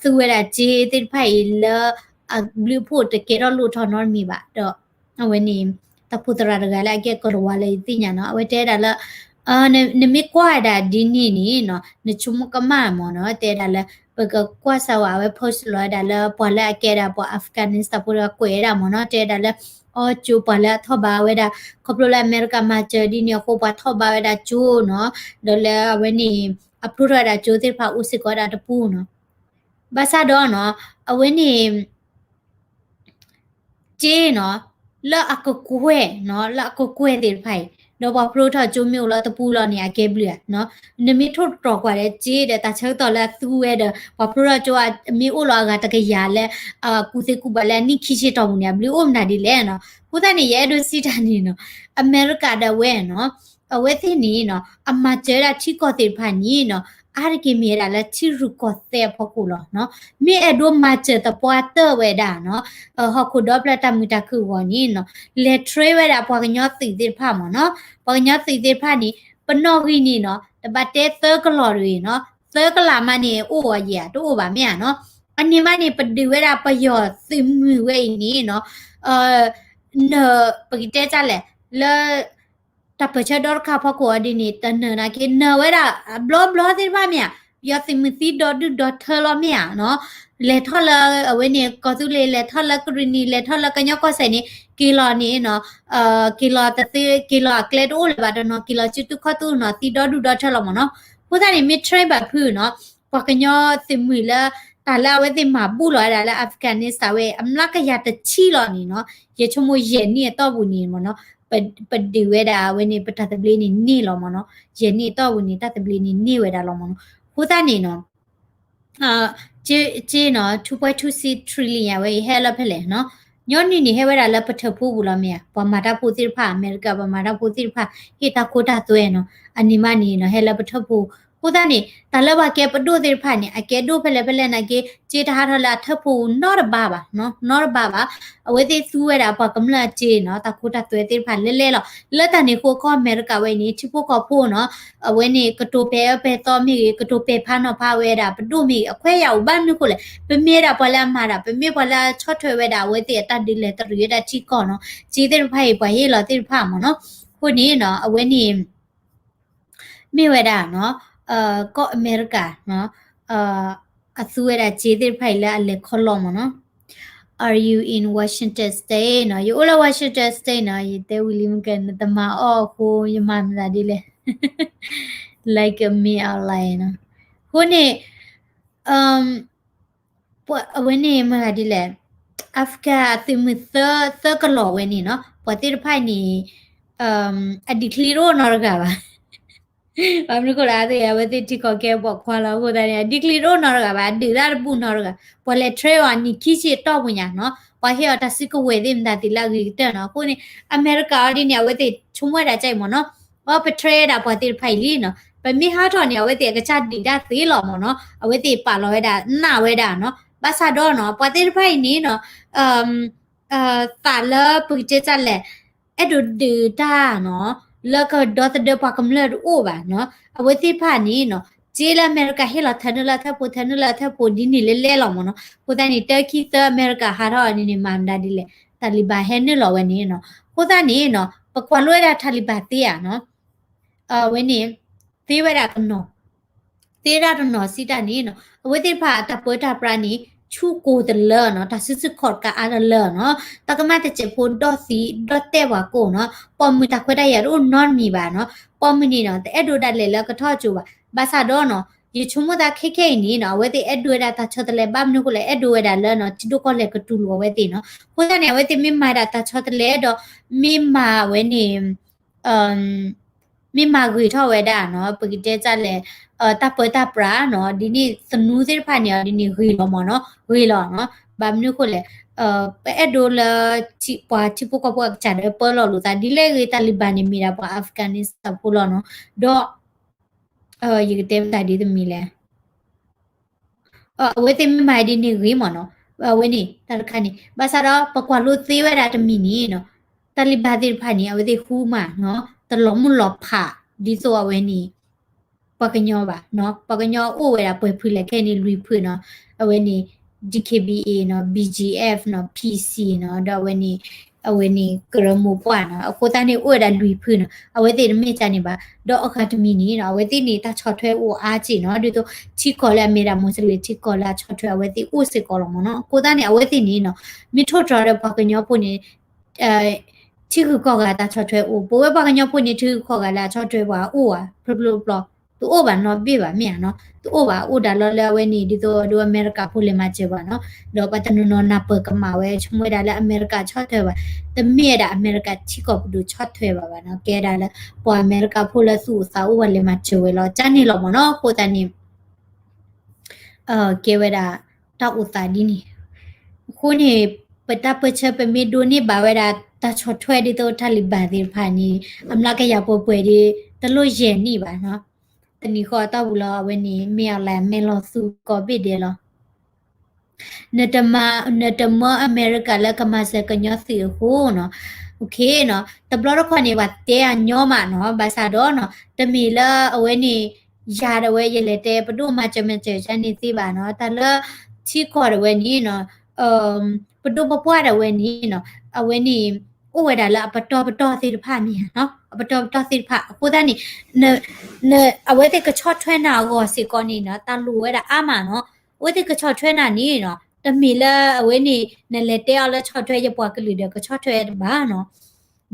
သူဝဲဒၣ်ကၠ့သ့ၣ်တဖၣ်အံၤလၢ အဘျုးအဖှိၣ်တကဲထီၣ်လိၣ်ထီၣ်နီတမံၤဘၣ်ဒီး အဝဲန့ၣ် တၢ်ဖိသရၣ်တဂၤလၢအကဲကီၢ်တဝါလၢယသ့ၣ်ညါနီၤ အဝဲတဲဝဲဒၣ်လၢ နမ့ၢ်ကွၢ်ဝဲဒၣ်ဒ်န့ၣ်န့ၣ်နီၤ နဆိကမိၣ်ကမၣ်မ့ၢ်နီၤ တဲဝဲဒၣ်လၢ ပကကွၢ်စၢၤဝဲ အဝဲ post လီၤဝဲဒၣ်လၢပှၤလၢအကဲဒၣ်ပှၤ Afghanistan ဖိတဂၤကွဲးဝဲဒၣ်မ့ၢ်နီၤ တဲဝဲဒၣ်လၢ အီကၠိပှၤလၢအထီၣ်ဘးဝဲဒၣ် ခီဖျိလၢအမဲရကၤမၤစၢၤဒ်န့ၣ်အဃိ ပှၤထီၣ်ဘးဝဲဒၣ်ကၠိနီၤ ဒီးလၢအဝဲန့ၣ် အဖျိထီၣ်ဝဲဒၣ်ကၠိသ့ၣ်တဖၣ်အိၣ်စ့ၢ်ကီးဝဲဒၣ်တပူၤနီၤ ဘၣ်ဆၣ်ဒီးနီၤ အဝဲန့ၣ် ကၠ့နီၤ လၢအကကွဲၢ်နီၤ လၢအကကွဲၢ်သ့ၣ်တဖၣ်အံၤ ဒီးပှၤဖျိထီၣ်ကၠိမ့ၢ်အိၣ်လၢတပူၤလီၤန့ၣ် အကဲဘျုးဧါနီၤ နမ့ၢ်ထိၣ်သတြီၤကွၢ်ဒီးကၠ့ဒီးတၢ်ဆၢကတီၢ်လၢအသူဝဲဒီး ပှၤဖျိထီၣ်ကၠိမ့ၢ်အိၣ်လီၤအဂၤတကယၤလၢ ကူၣ်သ့ကူၣ်ဘၣ်လၢအနံၣ်ခံဆံတီၢ်ပူၤန့ၣ် အဘျုးအိၣ်မနုၤဒ်လဲၣ်နီၤ အဃိသတးန့ၣ် ယအဲၣ်ဒိးစံးတၢ်န့ၣ်နီၤ အမဲရကၤဒီးဝဲနီၤ အဝဲသ့ၣ်န့ၣ်နီၤ အမၤစၢၤဝဲဒၣ်ထံကီၢ်သ့ၣ်တဖၣ်န့ၣ်နီၤ အါတက့ၢ်မ့ၢ်ဝဲဒၣ်လၢထံရူၢ်ကီၢ်သဲးအဖီခိၣ်လီၤနီၤ မ့ၢ်အဲၣ်ဒိးမၤစၢၤသပှၢ်တၢၢ်ဝဲဒၣ်နီၤ ဟီၣ်ခိၣ်ဒီဖျၢၣ်တၢ်မုာ်တၢ်ခုၣ်အဂီၢ်န့ၣ်နီၤ လဲၤ train ဝဲဒၣ်ပှၤကညီသုးသ့ၣ်တဖၣ်မ့ၢ်နီၤ ပှၤကညီသုးသ့ၣ်တဖၣ်န့ၣ် ပနီၣ်ဂံၢ်န့ၣ်နီၤ တဘၣ်တဲသၢကလီၤတဂ့ၤနီၤ သၢကလးမးန့ၣ် အိၣ်အီၤယဲၢ်ဧါ တအိၣ်ဘၣ်မ့ၢ်ဧါနီၤ အန့ၣ်မးန့ၣ် ပဒုးဝဲဒၣ်ပယီၤသုးမုၢ်ဝဲအံၤန့ၣ်နီၤ နၢၤ ပကတဲတၢ်လဲၣ် လၢ တၢ်ပၢၢ်ဆၢဒီတခါဖီခိၣ်အီၤဒ်န့ၣ် တနၢၤနာ်က့ နၢၤဝဲဒၣ် ဘျီဘျီသ့ၣ်တဖၣ်မ့ၢ်ဧါ, ပယီၤသုးမုၢ်သံဒီဒူၣ်ဒီထၢလီၤမ့ၢ်ဧါနီၤ, လဲၤထီၣ်လၢအဝဲန့ၣ် ကီၢ်သူလ့ၤ လဲၤထီၣ်လၢကရံၣ်နံၤ လဲၤထီၣ်လၢကညီကီၢ်စဲၣ်န့ၣ် က့ၤလီၤန့ၣ်နီၤ, က့ၤလီၤတသ့ က့ၤလီၤအကျဲတအိၣ်လၢၤဘၣ်တနီၤ က့ၤလီၤစုတူၢ်ခီၣ်တူၢ်နီၤ သံဒီဒူၣ်ဒီထၢလီၤမ့ၢ်နီၤ, အဃိသတးန့ၣ် မ့ၢ် train ဘၣ်ဖုးနီၤ ပှၤကညီသုးမုၢ်လၢ တၢ်လၢအဝဲသ့ၣ်မၤဘူၣ်လီၤဝဲဒၣ်လၢ Afghanistan ဝဲ အမျးကယၤတဆံလီၤန့ၣ်နီၤ, ယဆိကမိၣ်ယဲၢ်နံၣ်အတီၢ်ပူၤန့ၣ်မ့ၢ်နီၤ, ပဒုးဝဲဒၣ်အဝဲန့ၣ် ပတၢ်သဘျ့န့ၣ်န့ၢ်လီၤမ့ၢ်နီၤ, ယဲၢ်နံၣ်အတီၢ်ပူၤန့ၣ် တၢ်သဘျ့န့ၣ်န့ၢ်ဝဲဒၣ်လီၤမ့ၢ်နီၤ, အဃိသတးန့ၣ်နီၤ က့နီၤ two point two six trillion ဝဲအံၤ ဟဲလၢဖဲလဲၣ်နီၤ, ညီနုၢ်န့ၣ် ဟဲဝဲဒၣ်လၢပထၢၣ်ဖိပူၤလီၤမ့ၢ်ဧါ, ပှၤမၤတၢ်ဖိသ့ၣ်တဖၣ် အမဲရကၤ ပှၤမၤတၢ်ဖိသ့ၣ်တဖၣ် ဟ့ၣ်တၢ်ခိတၢ်သွဲနီၤ, အန့ၣ်မးန့ၣ်နီၤ ဟဲလၢပထၢၣ်ဖိ, အဃိသတးန့ၣ် တၢ်လၢပှၤကဲပဒိၣ်သ့ၣ်တဖၣ်န့ၣ် အကဲဒိၣ်ဖဲလဲၣ်ဖဲလဲၣ်နာ်က့ က့တဟးထီၣ်လၢအထၢၣ်ဖိနီတဘ့ၣ်ဘၣ်, နီတဘ့ၣ်ဘၣ်, အဝဲသ့ၣ်သူဝဲဒၣ်ပှၤကမျၢၢ်အစ့နီၤ တၢ်ခိတၢ်သွဲသ့ၣ်တဖၣ်လဲၣ်လဲၣ်လီၤ, လၢတၢ်န့ၣ်အဃိ ကီၢ်အမဲရကၤဝဲအံၤန့ၣ် ထံဖိကီၢ်ဖိနီၤ အဝဲန့ၣ် ကတိၤပဲာ်အၢပဲာ်သီမ့ၢ်ဂ့ၤ ကတိၤပဲာ်ဖးနီၤဖးဝဲဒၣ် ပဒိၣ်မ့ၢ်ဂ့ၤ အခွဲးယာ်အိၣ်ဘၣ်မနုၤဃိလဲၣ်, ပမ့ၢ်ဝဲဒၣ်ပှၤလၢအမၤတၢ် ပမ့ၢ်ပှၤလၢအဆီၣ်ထွဲဝဲဒၣ် အဝဲသ့ၣ်အတၢ်ဒုးလဲၤတရံးဝဲဒၣ်ထံကီၢ်နီၤ, စ့သ့ၣ်တဖၣ်အံၤ ပှၤဟ့ၣ်လီၤသ့ၣ်တဖၣ်မ့ၢ်နီၤ, အဃိန့ၣ်နီၤ အဝဲန့ၣ် မ့ၢ်ဝဲဒၣ်နီၤ ကီၢ်အမဲရကၤနီၤ အသူဝဲဒၣ်စ့သ့ၣ်တဖၣ်အံၤလၢအလဲၤခီလီမ့ၢ်နီၤ, Are you in Washington State နီၤ, ယအိၣ်လၢ Washington State နီၤ, ယတဲဝံၤလံမ့ၢ်ကဲ နတမၤအီၣ်အဃိ ယမၤမနုၤဒ်လဲၣ် like me online နီၤ, အဃိန့ၣ် အဝဲန့ၣ်မ့ၢ်ဒ်လဲၣ်, Afghan အသုးမုၢ်သၢကလီၤဝဲန့ၣ်နီၤ ပှၤသ့ၣ်တဖၣ်န့ၣ် အdeclareတအိၣ်နီတဂၤဘၣ်, ဘၣ်မနုၤအဃိလဲၣ် အဝဲသ့ၣ်ထံကီၢ်ကဲပိာ်ခွါလီၤ အဃိသတးန့ၣ် အdeclareတအိၣ်နီတဂၤဘၣ်, အဒုးတၢ်တဘူၣ်နီတဂၤ, ပှၤလဲၤ train အီၤနံၣ်ခံဆံအတီၢ်ပူၤညါနီၤ, ပှၤဟ့ၣ်အီၤတၢ်စုကဝဲၤသ့ၣ်မတၤသ့ၣ်လၢအဂ့ၤကတၢၢ်နီၤ, အဃိန့ၣ် အမဲရကၤအီၤဒ်န့ၣ် အဝဲသ့ၣ်ဆိကမိၣ်ဝဲဒၣ်ကအံၤမ့ၢ်နီၤ, အီ ပtrainဝဲဒၣ်ပှၤသ့ၣ်တဖၣ်အံၤလံနီၤ, ပမ့ၢ်ဟးထီၣ်န့ၣ် အဝဲသ့ၣ်အကစၢ်ဒုၣ်ဒါသ့လီၤမ့ၢ်နီၤ, အဝဲသ့ၣ်ပာ်လီၤဝဲဒၣ် နာ်ဝဲဒၣ်နီၤ, ဘၣ်ဆၣ်ဒီးနီၤ ပှၤသ့ၣ်တဖၣ်အံၤန့ၣ်နီၤ သးလၢပကတဲတၢ်လဲၣ်, အဲၣ်ဒိးဒုးတၢ်နီၤ, လၢကဒီသဒၢပှၤကမျၢၢ်တအိၣ်ဘၣ်နီၤ, အဝဲသ့ၣ်တဖၣ်န့ၣ်နီၤ စ့လၢအမဲရကၤဟ့ၣ်လီၤထၢနုာ်လၢအထၢၣ်ဖိ ထၢနုာ်လၢအထၢၣ်ဖိဒ်န့ၣ်လဲၣ်လဲၣ်လီၤမ့ၢ်နီၤ, အဃိသတးန့ၣ် တၢခံသၢအမဲရကၤဟးထီၣ်န့ၣ်န့ၣ် မၤမတၤဒ်လဲၣ်, တၢ်လံၤဘၣ်ဟဲနုာ်လီၤဝဲန့ၣ်နီၤ, အဃိသတးန့ၣ်နီၤ ပကွၢ်လိဝဲဒၣ်တၢ်လံၤဘၣ်သ့ဧါနီၤ အဝဲန့ၣ် သ့ဝဲဒၣ်တနီၤ, သ့ဝဲဒၣ်တနီၤစံးတၢ်န့ၣ်နီၤ အဝဲသ့ၣ်တဖၣ်အတၢ်ပၢတၢ်ပြးန့ၣ် ဆူၣ်ကိၢ်တလၢနီၤ, တၢ်စုဆူၣ်ခီၣ်တကးအါတလၢနီၤ, တၢ်ကမၣ်တစဲးဖိဒီသံဒီတဲာ်ပှၤကိၢ်နီၤ, ပိာ်မုၣ်တၢ်ခွဲးတၢ်ယာ်တအိၣ်နီတမံၤဘၣ်နီၤ, ပိာ်မုၣ်န့ၣ်နီၤ တအဲၣ်ဒိးဒၣ်လဲာ်လၢကထီၣ်ကၠိဘၣ်, ဘၣ်ဆၣ်ဒီးနီၤ ယဆိကမိၣ်သးခဲခဲအံၤန့ၣ်နီၤ အဝဲသ့ၣ်အဲၣ်ဒိးဝဲဒၣ်တၢ်ဆီတလဲ ဘၣ်မနုၤအဃိလဲၣ် အဲၣ်ဒိးဝဲဒၣ်လၢနီၤ ထံဒိၣ်ကီၢ်လဲၢ်ကတူၢ်လိာ်အဝဲသ့ၣ်နီၤ, အဃိသတးန့ၣ် အဝဲသ့ၣ်မ့ၢ်မၤဒၣ်တၢ်ဆီတလဲဒီး မ့ၢ်မၤဝဲန့ၣ် မ့ၢ်မၤဂ့ၤထီၣ်ဝဲဒၣ်နီၤ ပကတဲတၢ်လဲၣ် တၢ်ပၢတၢ်ပြးနီၤ ဒ်န့ၣ်သနူသ့ၣ်တဖၣ်န့ၣ် ဒ်န့ၣ်ဂ့ၤလီၤမ့ၢ်နီၤ ဂ့ၤလီၤနီၤ, ဘၣ်မနုၤအဃိလဲၣ် ပအဲၣ်ဒိးလၢ ပှၤထံဖိကီၢ်ဖိအကစၢ်ဒီးပၢလီၤလိာ်သး ဒ်လဲၣ်ဂ့ၤ တၢ်လံၤဘၣ်န့ၣ်မ့ၢ်ဒၣ်ပှၤ Afghanistan ဖိလီၤနီၤ, ဒီး ယကတဲမတၤဒ်တမံၤလဲၣ် အဝဲသ့ၣ်မ့ၢ်မၤဒ်န့ၣ်ဂ့ၤမ့ၢ်နီၤ, အဝဲန့ၣ် တၢ်တခါန့ၣ် ဘၣ်ဆၣ်ဒီးပကွၢ်လိသ့ဝဲဒၣ်တမံၤန့ၣ်နီၤ, တၢ်လံၤဘၣ်သ့ၣ်တဖၣ်န့ၣ် အဝဲသ့ၣ်ဃူမးနီၤ တလီၤမုၢ်လီၤဖး ဒ်သိးအဝဲန့ၣ် ပှၤကညီဘၣ်နီၤ, ပှၤကညီအိၣ်ဝဲဒၣ်ပှဲၤဖုလဲၣ် ခဲအံၤန့ၣ်လွံၢ်ဖုနီၤ, အဝဲန့ၣ် DKBA နီၤ BGF နီၤ PC နီၤ ဒီးအဝဲန့ၣ် အဝဲန့ၣ်ကရၢမိၢ်ပှၢ်နီၤ, အဃိသတးန့ၣ်အိၣ်ဝဲဒၣ်လွံၢ်ဖုနီၤ, အဝဲသ့ၣ်တမ့ၢ်ကန့ၣ်ဘၣ်, ဒီးအဂၤတမံၤန့ၣ်နီၤ အဝဲသ့ၣ်န့ၣ် တၢ်ဆီၣ်ထွဲအိၣ်အါက့နီၤ, ဒ်သိး ထံကီၢ်လၢအမ့ၢ်ဒၣ် Muslim ထံကီၢ်လၢအဆီၣ်ထွဲ အဝဲသ့ၣ်အိၣ်စ့ၢ်ကီးလီၤမ့ၢ်နီၤ, အဃိသတးန့ၣ် အဝဲသ့ၣ်န့ၣ်နီၤ မ့ၢ်ထိၣ်တြီၤဒီးပှၤကညီဖိန့ၣ် ထံဂုၤကီၢ်ဂၤတၢ်ဆီၣ်ထွဲအိၣ်, ပဝဲပှၤကညီဖိန့ၣ် ထံဂုၤကီၢ်ဂၤလၢအဆီၣ်ထွဲပှၤအိၣ်ဧါ, ဖျိဖျိဖျိ, တအိၣ်ဘၣ်နီတဘ့ၣ်ဘၣ်မ့ၢ်ဧါနီၤ, တအိၣ်ဘၣ် အိၣ်ဒၣ်လီၤလၢအဝဲန့ၣ် ဒ်သိးဒီးအမဲရကၤဖိလဲၤမၤစၢၤပှၤနီၤ, ဒီးပှၤတနီၤနီၤနၢ်ပၢၢ်ကမၣ်ဝဲ ဆိကမိၣ်ဝဲဒၣ်လၢအမဲရကၤဆီၣ်ထွဲပှၤ, တမ့ၢ်ဝဲဒၣ်အမဲရကၤထံကီၢ်ပဒိၣ်ဆီၣ်ထွဲဘၣ်ဘၣ်နီၤ, ကဲဒၣ်လၢ ပှၤအမဲရကၤဖိလၢသူၣ်အိၣ်သးအိၣ်ပှၤလဲၤမၤစၢၤဝဲလီၤ, ကန့ၣ်လီၤမ့ၢ်နီၤ, အဃိသတးန့ၣ် ကဲဝဲဒၣ် တၢ်အိၣ်သးဒ်န့ၣ်, အဃိန့ၣ် ပတၢ်ပၢဆှၢပမ့ၢ်ဒိးန့ၢ်ဘၣ်ဝဲဒၣ် တၢ်ဆီၣ်ထွဲဒ်သိးတၢ်လံၤဘၣ်သ့ၣ်တဖၣ်န့ၣ် အမျးကယၤပှဲၤပှဲၤဒီး တလိၣ်ယဲၢ်နံၣ်ဘၣ်နီၤ, တနံၤဃီအတီၢ်ပူၤလီၤ အဝဲန့ၣ် မ့ၢ်အီၤလဲၣ် မဲာ်လီၤသူကီၢ်ဘ့ၣ်ဒဲးလီၤ နတမၢအမဲရကၤလၢကမၤစၢၤကညီသုးအဃိနီၤ, တဘျီတခီၣ်န့ၣ် ပှၤတဲအညီမးနီၤ, ဘၣ်ဆၣ်ဒီးနီၤ တမ့ၢ်လၢအဝဲန့ၣ် ယၤဒၣ်ဝဲ ယလဲၤတဲပဒိၣ်မၤစၢၤမၤစၢၤကန့ၣ်သ့ဘၣ်နီၤ, တၢ်လၢထံကီၢ်ဒၣ်ဝဲန့ၣ်နီၤ ပဒိၣ်ပပှၢ်ဒၣ်ဝဲန့ၣ်နီၤ အဝဲန့ၣ် အိၣ်ဝဲဒၣ်လၢအပတီၢ်ပတီၢ်သ့ၣ်တဖၣ်မ့ၢ်ဧါနီၤ, အပတီၢ်ပတီၢ်သ့ၣ်တဖၣ် အဃိသတးန့ၣ် အဝဲသ့ၣ်ကဆီၣ်ထွဲနၤအဂီၢ်စ့ၢ်ကီးန့ၣ်နီၤ တၢ်လိၣ်ဝဲဒၣ်အါမးနီၤ, အဝဲသ့ၣ်ကဆီၣ်ထွဲနၤန့ၣ်နီၤ တမ့ၢ်လၢအဝဲန့ၣ် နလဲၤတဲအီၤလၢဆီၣ်ထွဲယပှၤကလုာ်ဒီးကဆီၣ်ထွဲတဘၣ်နီၤ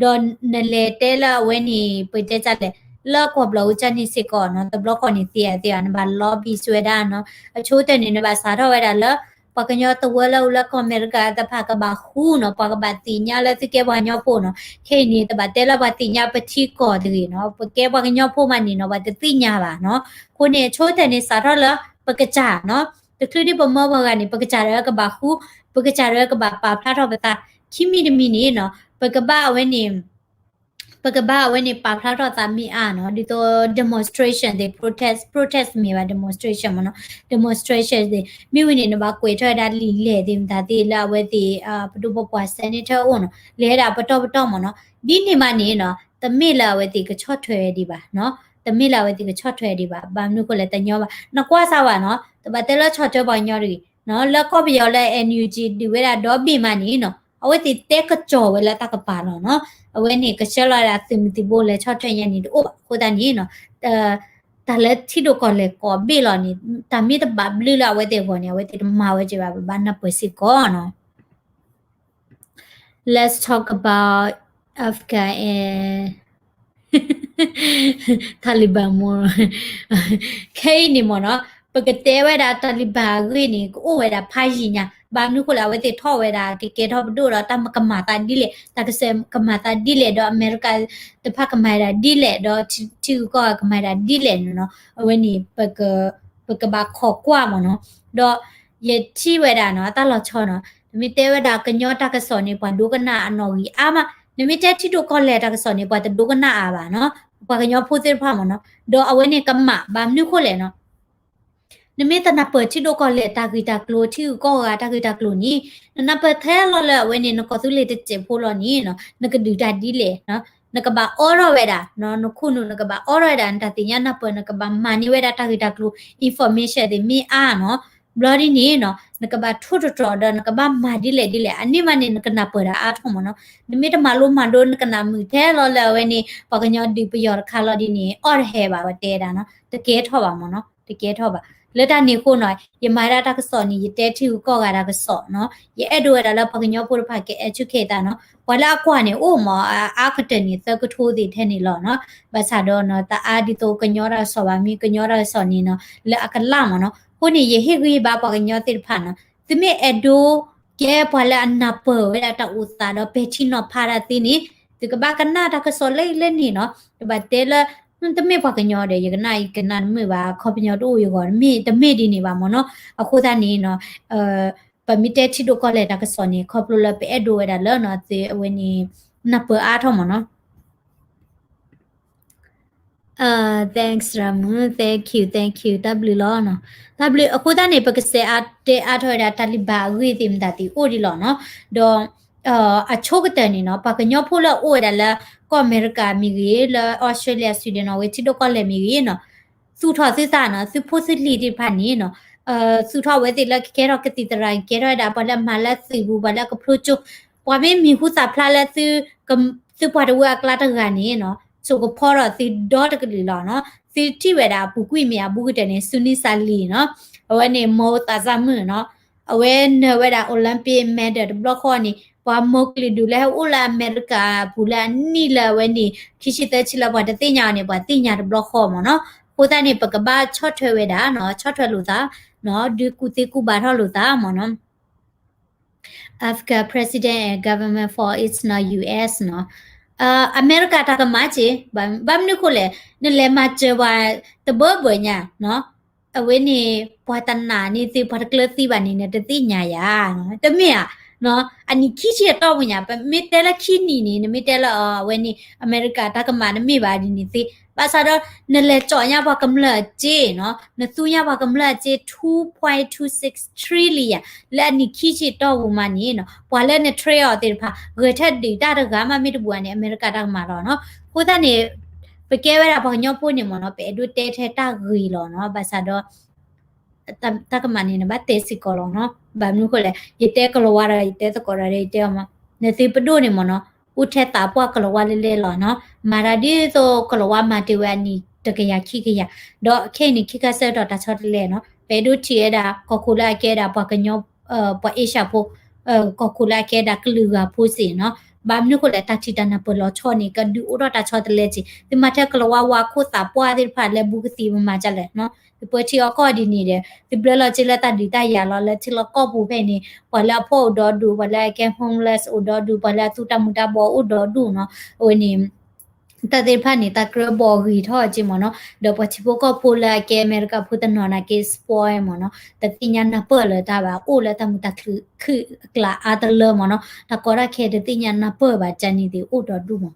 ဒီးနလဲၤတဲလၢအဝဲန့ၣ် ပတဲတၢ်လဲၣ် လၢကီၢ်ဘျီၣ်အူကၢ်န့ၣ်စ့ၢ်ကီးနီၤ တဘျီဃီန့ၣ်သ့ဧါသ့ဧါ နဘၣ် lobby ဝဲဒၣ်နီၤ, အဆိကတၢၢ်န့ၣ် နဘၣ်စးထီၣ်ဝဲဒၣ်လၢ ပှၤကညီတဝၢလၢအိၣ်လၢကီၢ်အမဲရကၤတဖၣ်ကဘၣ်ဃူနီၤ ပှၤကဘၣ်သ့ၣ်ညါလၢသုကဲပှၤကညီဖိနီၤ, ခဲအံၤန့ၣ် တဘၣ်တဲလၢပှၤသ့ၣ်ညါပထံကီၢ်တဂ့ၤနီၤ, ပကဲပှၤကညီဖိမးန့ၣ်နီၤ ပှၤတသ့ၣ်ညါဘၣ်နီၤ, အဃိန့ၣ် အဆိကတၢၢ်န့ၣ် စးထီၣ်လၢပကစၢ်နီၤ တချုးဒ်ပမၢပှၤဂၤန့ၣ် ပကစၢ်ဒီးကဘၣ်ဃူ, ပကစၢ်ဒီးကဘၣ်ပာ်ဖျါထီၣ်ပသး, ခံမံၤတမံၤန့ၣ်နီၤ ပကဘၣ်အဝဲန့ၣ် ပကဘၣ်အဝဲန့ၣ်ပာ်ဖျါထီၣ်သးမ့ၢ်အါနီၤ, ဒ်သိး demonstration သ့ၣ် protest, protest မ့ၢ်ဘၣ် demonstration မ့ၢ်နီၤ, demonstration သ့ၣ် မ့ၢ်ဝံၤန့ၣ် နဘၣ်ကွဲးထီၣ်ဝဲဒၣ်လံာ်လဲၢ်သ့ၣ်မတၤသ့ၣ်လၢအဝဲသ့ၣ် ပဒိၣ်ပပှၢ် senator အိၣ်နီၤ, လဲၤဝဲဒၣ်ပတီၢ်ပတီၢ်မ့ၢ်နီၤ, ဒ်န့ၣ်မးန့ၣ်နီၤ တမ့ၢ်လၢအဝဲသ့ၣ်ကဆီၣ်ထွဲဝဲဒံးဘၣ်နီၤ, တမ့ၢ်လၢအဝဲသ့ၣ်ကဆီၣ်ထွဲဝဲဒံးဘၣ်, ဘၣ်မနုၤအဃိလဲၣ် တညီဘၣ်, နကွၢ်စၢ်ဝဲနီၤ, တဘၣ်တဲလၢဆီၣ်ထွဲပှၤကညီတဂ့ၤ လၢကီၢ်ပယီၤလၢ NUG ဒုးဝဲဒၣ်ဒီဘ့ၣ်မးန့ၣ်နီၤ အဝဲသ့ၣ်တဲကစီၣ်ဝဲလၢတၢ်ကပၤလီၤနီၤ, အဝဲန့ၣ် ကဆှၢလီၤဝဲဒၣ်သုးမုၢ်သံၣ်ဘိလဲၤဆီၣ်ထွဲညါန့ၣ်တအိၣ်ဘၣ်, အဃိသတးန့ၣ်နီၤ တၢ်လၢထံဒိၣ်ကီၢ်လဲၢ်ကိးဘ့ၣ်လီၤန့ၣ် တၢ်မ့ၢ်တဘၣ်ဘျုးလၢအဝဲသ့ၣ်အဂီၢ်န့ၣ် အဝဲသ့ၣ်တမၤဝဲက့ၤဘၣ်, ပဘၣ်နၢ်ပၢၢ်စ့ၢ်ကီးနီၤ. Let's talk about Afghan and Taliban more. ခဲအံၤန့ၣ်မ့ၢ်နီၤ ပကတဲဝဲဒၣ် Taliban အဂ့ၢ်န့ၣ် ကအိၣ်ဝဲဒၣ်ဖးယံာ်ညါ, ဘၣ်မနုၤအဃိလဲၣ် အဝဲသ့ၣ်ထီၣ်ဝဲဒၣ်ကကဲထီၣ်ပဒိၣ်ဒီး တၢ်ကမၤသးဒ်လဲၣ်, တၢ်ကစၢၢ်ကမၤသးဒ်လဲၣ်, ဒီးအမဲရကၤတဖၣ်ကမၤဝဲဒၣ်ဒ်လဲၣ်, ဒီးထံဂုၤကီၢ်ဂၤကမၤဝဲဒၣ်ဒ်လဲၣ်န့ၣ်နီၤ, အဝဲန့ၣ် ပကဘၣ်ခိးကွၢ်မ့ၢ်နီၤ, ဒီးယထံၣ်ဝဲဒၣ်နီၤ အတၢ်လီၤဆီနီၤ, နမ့ၢ်တဲဝဲဒၣ်ကညီတၢ်ကစီၣ်န့ၣ် ပှၤဒိကနၣ်အနီၣ်ဂံၢ်အါမး, နမ့ၢ်တဲထံဒိၣ်ကီၢ်လဲၢ်တၢ်ကစီၣ်န့ၣ် ပှၤတဒိကနၣ်အါဘၣ်နီၤ, ပှၤကညီဖိသ့ၣ်တဖၣ်မ့ၢ်နီၤ, ဒီးအဝဲန့ၣ်ကမၣ်ဘၣ်မနုၤဃိလဲၣ်နီၤ, နမ့ၢ်တနၢ်ပၢၢ်ထံဒိၣ်ကီၢ်လဲၢ်တၢ်ဂ့ၢ်တၢ်ကျိၤ ထံဂုၤကီၢ်ဂၤတၢ်ဂ့ၢ်တၢ်ကျိၤန့ၣ် နနၢ်ပၢၢ်ထဲလီၤလၢအဝဲန့ၣ် နကီၢ်သူလ့ၤတစဲးဖိလီၤန့ၣ်နီၤ နကဒုးတၢ်ဒ်လဲၣ်နီၤ, နကဘၣ်အိးထီၣ်ဝဲဒၣ်နီၤ, နခိၣ်နူာ်နကဘၣ်အိးထီၣ်ဝဲဒၣ် နတၢ်သ့ၣ်ညါနၢ်ပၢၢ် နကဘၣ်မၤန့ၢ်ဝဲဒၣ်တၢ်ဂ့ၢ်တၢ်ကျိၤ information သ့ၣ်မ့ၢ်အါနီၤ, ဘျီဒ်န့ၣ်နီၤ နကဘၣ်ထိၣ်သတြီၤဒီးနကဘၣ်မၤဒ်လဲၣ်ဒ်လဲၣ် အန့ၣ်မးန့ၣ် နကနၢ်ပၢၢ်ဒၣ်အါထီၣ်မ့ၢ်နီၤ, နမ့ၢ်တမၤလိမၤဒိး နကနၣ်မုာ်ထဲလီၤလၢအဝဲန့ၣ် ပှၤကညီဒုးပယီၤတခါလီၤဒ်န့ၣ် အီၣ်တဟဲဘၣ်ဝဲတဲဒၣ်နီၤ, တကဲထီၣ်ဘၣ်မ့ၢ်နီၤ, တကဲထီၣ်ဘၣ်. လၢတၢ်န့ၣ်အဃိနီၤ ယမၤဒၣ်တၢ်ကစီၣ်န့ၣ် ယတဲထံဂုၤကီၢ်ဂၤတၢ်ကစီၣ်နီၤ, ယအဲၣ်ဒိးဝဲဒၣ်လၢပှၤကညီဖိတဖၣ်က educate သးနီၤ, ပှၤလၢအကွၢ်န့ၣ်အိၣ်မ့ၢ် အါကတၢၢ်န့ၣ် သၢကထိသ့ၣ်ထဲန့ၣ်လီၤနီၤ, ဘၣ်ဆၣ်ဒီးနီၤ တအါဒ်သိးကညီတၢ်ကစီၣ်ဘၣ် မ့ၢ်ကညီတၢ်ကစီၣ်န့ၣ်နီၤ လၢအကလၢ်မ့ၢ်နီၤ, အဃိန့ၣ် ယဟ့ၣ်ဂံၢ်ဘါပှၤကညီသ့ၣ်တဖၣ်နီၤ, သုမ့ၢ်အဲၣ်ဒိးကဲပှၤလၢအနၢ်ပၢၢ်ဝဲဒၣ်တၢ်အိၣ်သးဒီးပဲာ်ထံနီၤဖးတၢ်သ့န့ၣ် သုကဘၣ်ကနၣ်တၢ်ကစီၣ်လၢအံၤလၢန့ၣ်နီၤ, တဘၣ်တဲလၢ တမ့ၢ်ပှၤကညီဒီး ယကနၣ်ယကနၣ်တမုာ်ဘၣ် အခီပညီတအိၣ်ယဂီၢ် တမ့ၢ်တမ့ၢ်ဒ်န့ၣ်ဘၣ်မ့ၢ်နီၤ, အဃိသတးန့ၣ်နီၤ ပမ့ၢ်တဲထံဒိၣ်ကီၢ်လဲၢ်တၢ်ကစီၣ်န့ၣ် ခီဖျိလၢပအဲၣ်ဒိးဝဲဒၣ်လၢနီၤ သုအဝဲန့ၣ် နၢ်ပၢၢ်အါထီၣ်မ့ၢ်နီၤ Thanks ရမု thank you thank you တၢ်ဘျုးလီၤနီၤ, တၢ်ဘျုး အဃိသတးန့ၣ် ပကစဲးအါတဲအါထီၣ်ဝဲဒၣ်တၢ်လံၤဘၣ်အဂ့ၢ်သ့ၣ်မတၤသ့ၣ်အိၣ်ဒံးလီၤနီၤ, ဒီး အဆိကတၢၢ်န့ၣ်နီၤ ပှၤကညီဖိလၢအအိၣ်ဝဲဒၣ်လၢ ကီၢ်အမဲရကၤမ့ၢ်ဂ့ၤ လၢအီစထြ့လယါ Sweden နီၤ ဝဲထံဒိၣ်ကီၢ်လဲၢ်မ့ၢ်ဂ့ၤနီၤ, သူၣ်ထီၣ်သုသးနီၤ သုဖိသုလံၤသ့ၣ်တဖၣ်န့ၣ်နီၤ, သူၣ်ထီၣ်ဝဲသ့ၣ်လၢကကဲထီၣ်ကသံၣ်သရၣ် ကကဲထီၣ်ဝဲဒၣ် ပှၤလၢအမၤလၢသုးပူၤ ပှၤလၢအကဖျိကၠိ, ပှၤမ့ၢ်မံၤဟူသၣ်ဖျါလၢ သုပှၤတဝၢအကျါတဂၤန့ၣ်နီၤ ဆိကဖီထီၣ်သုဒီတကလုာ်လီၤနီၤ, သုထံၣ်ဝဲဒၣ်အပူၤကွံာ်မ့ၢ်အဘူးကတၢၢ်န့ၣ် ဆူနံၣ်စၢ်လံာ်နီၤ, အဝဲန့ၣ် မိၢ်သးစၢ်မုၣ်နီၤ, အဝဲနၢၤဝဲဒၣ် Olympic medal တဘျီဃီန့ၣ် ပှၤမိၢ်ကလုာ်ဒူၣ်လၢဟဲအိၣ်လၢအမဲရကၤအပူၤလၢအနံၣ်လၢအဝဲန့ၣ် ခံဆံသၢဆံလၢပှၤတသ့ၣ်ညါအီၤန့ၣ် ပှၤသ့ၣ်ညါတဘျီဃီမ့ၢ်နီၤ, အဃိသတးန့ၣ် ပကဘၣ်ဆီၣ်ထွဲဝဲဒၣ်နီၤ, ဆီၣ်ထွဲလိာ်သးနီၤ, ဒုးကူၣ်သ့ကူၣ်ဘၣ်ထီၣ်လိာ်သးမ့ၢ်နီၤ Africa president and government for it's not U S နီၤ, အမဲရကၤတၢ်ကမၣ်က့, ဘၣ်မနုၤဃိလဲၣ်, နလဲၤမၤစၢၤပှၤတဘၢဘၢညါနီၤ, အဝဲန့ၣ် ပှၤတနာ်န့ၢ်သု ပှၤတကျၢၤသံဘၣ်န့ၣ် နတသ့ၣ်ညါယၤ, တမ့ၢ်ဧါ, အနံၣ်ခံဆံအတီၢ်ပူၤညါ ပမ့ၢ်တဲလၢခံနံၣ်န့ၣ် နမ့ၢ်တဲလၢအဝဲန့ၣ် အမဲရကၤတၢ်ကမၣ်တမ့ၢ်ဘၣ်ဒ်န့ၣ်သ့, ဘၣ်ဆၣ်ဒီး နလဲၤကၠီၣ်ညါပှၤကမျၢၢ်အစ့နီၤ, နသူညါပှၤကမျၢၢ်အစ့ two point two six trillion လၢအနံၣ်ခံဆံတီၢ်ပူၤမးန့ၣ်နီၤ, ပှၤလၢန train အီၤသ့ၣ်တဖၣ် ဂဲၤထၢၣ်ဒုးတၢ်တဂၤမးမ့ၢ်တဘူၣ်န့ၣ် အမဲရကၤတၢ်ကမၣ်လီၤနီၤ, အဃိသတးန့ၣ် ပကဲဝဲဒၣ်ပှၤကညီဖိန့ၣ်မ့ၢ်နီၤ, ပအဲၣ်ဒိးတဲထဲတၢ်ဂ့ၤလီၤနီၤ, ဘၣ်ဆၣ်ဒီး တၢ်ကမၣ်န့ၣ် နဘၣ်တဲစ့ၢ်ကီးလီၤနီၤ, ဘၣ်မနုၤဃိလဲၣ်, ယတဲကလၤဝါဒီး ယတဲသကိးဒီး ယတဲအီၤမး, နသုပဒိၣ်န့ၣ်မ့ၢ်နီၤ, အိၣ်ထဲသးပှၢ်ကလၤဝါလဲလဲလီၤနီၤ, မၤတၢ်ဒ်သိးကလၤဝါမၤတ့ၢ်ဝဲအနံၣ်တကယၤခံကယၤ, ဒီးခဲအံၤန့ၣ် ခံခါဆၢကတီၢ်တၢ်ဆီတလဲနီၤ, ပအဲၣ်ဒိးထံၣ်ဝဲဒၣ် ကီၢ်ခိၣ်လၢအကဲဒၣ်ပှၤကညီ ပှၤအ့ရှၢၣ်ဖိ ကီၢ်ခိၣ်လၢအကဲဒၣ်ကလုာ်ဂၤဖိစ့ၢ်နီၤ, ဘၣ်မနုၤဃိလဲၣ် တၢ်ထံၣ်တၢ်နၢ်ပၢၢ်လီၤဆီန့ၣ် ကဒုးအိၣ်ထီၣ်တၢ်ဆီတလဲစ့ၢ်, သုမၤထဲကလၤဝါဝါခိၣ်သးပှၢ်သ့ၣ်တဖၣ်လၢဘူးကသံၣ်မၤကလဲၣ်နီၤ, သုပၢထံအီကီၢ်ဒ်န့ၣ်ဒီး သုဘျၢလီၤစ့လၢတၢ်ဒုးတၢ်ယၤလီၤ, လၢထံလီၢ်ကီၢ်ပူၤဖဲန့ၣ် ပှၤလၢအဖှီၣ်အိၣ်ဒီဒူၣ်, ပှၤလၢအကဲ homeless အိၣ်ဒီဒူၣ်, ပှၤလၢအသူတၢ်မူၤတၢ်ဘှီးအိၣ်ဒီဒူၣ်နီၤ, အဝဲန့ၣ် တၢ်သ့ၣ်တဖၣ်န့ၣ် တၢ်ကြၢးဘီဂ့ၤထီၣ်က့မ့ၢ်နီၤ, ဒီးပှၤထံဖိကီၢ်ဖိလၢအကဲအမဲရကၤဖိတနီၤနာ်က့ spoil မ့ၢ်နီၤ, တသ့ၣ်ညါနၢ်ပၢၢ်လၢတၢ်ဘၣ်အိၣ်လၢတၢ်မုာ်တၢ်ခုၣ်အကျါအါတလၢမ့ၢ်နီၤ, တၢ်ကီတၢ်ခဲတသ့ၣ်ညါနၢ်ပၢၢ်ဘၣ် ကန့ၣ်သ့ၣ်အိၣ်ဒီဒူၣ်မ့ၢ်